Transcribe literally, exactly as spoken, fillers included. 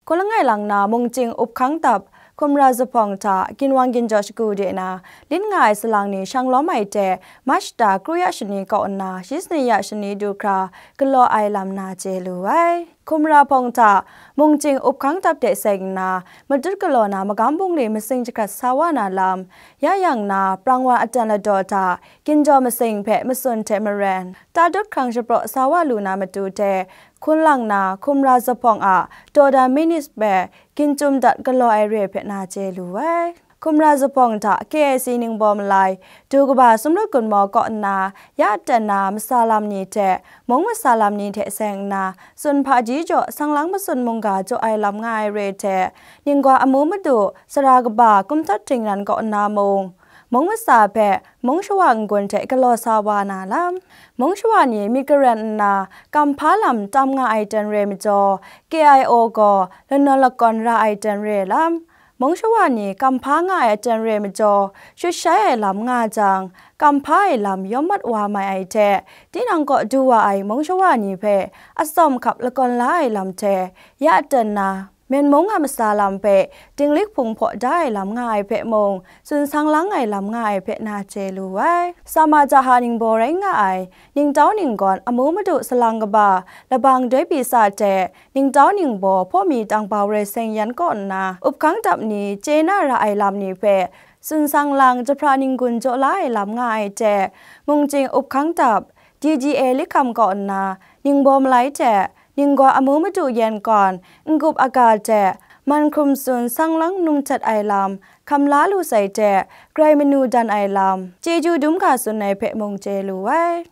Hkun langai lang na mungchying up hkang dap, hkumra zuphpawng hta ginwang ginjaw shagu de na lit nga ai salang ni shang lawm ai hte, March da kru ya shani kaw nna shi sani ya shani du hkra galaw ai lam na chye lu ai. Hkumra hpawng hta mungchying up hkang dap de seng nna, matut galaw na magam bungli masing jahkrat sa wa na lam, ya yang na prang wa aten ladaw hta ginjaw masing hpe matsun hte maren, ta dut hkrang shapraw sa wa lu na matu hte, hkun lang na hkumra zuphpawng a dawdan minis hpe ginchyum dat galaw ai re hpe na chye lu ai. Hkumra zuphpawng hta K I C ningbaw malai, du kaba sumlut gunmaw kaw nna ya aten na masa lam ni hte mung masa lam ni hte seng nna, tsun hpaji jaw sanglang matsun mungga jaw ai lam nga ai re hte, ninggaw amu madu sara kaba kumhtat htingran kaw nna mung, mung masa hpe mung shawa n-gun hte galaw sa wa na lam, mung shawa ni myit karen nna kamhpa lam tam nga ai ten re majaw, K I O gaw lanawn lakawn ra ai ten re lam, mung shawa ni kamhpa nga ai aten re majaw, shut shai ai lam nga jang, kamhpa ai lam yawm mat wa mai ai hte, tinang kaw du wa ai mung shawa ni hpe atsawm hkap lakawn la ai lam hte, ya aten na, Myen mung a masa lam hpe dinglik hpung hpaw da ai lam nga ai hpe mung, tsun sang lang ai lam nga ai hpe na chye lu ai. Sama jaha ningbaw rai nga ai, ningtau ninggawn amu madu salang kaba, labang doi pyi sa hte, ningtau ningbaw hpaw mi tangpau rai seng yan kaw nna, up hkang dap ni chye na ra ai lam ni hpe, tsun sang lang jahpra ning-gun jaw la ai lam nga ai hte, mungchying up hkang dap, D G A likham kaw nna, ningbaw malai hte, ninggaw amu madu yen kawn, n-gup aga hte, man hkrum tsun sang lang num htet ai lam, hkam la lu sai hte, grai manu dan ai lam, chyeju dum ga tsun ai hpe mung chye lu ai.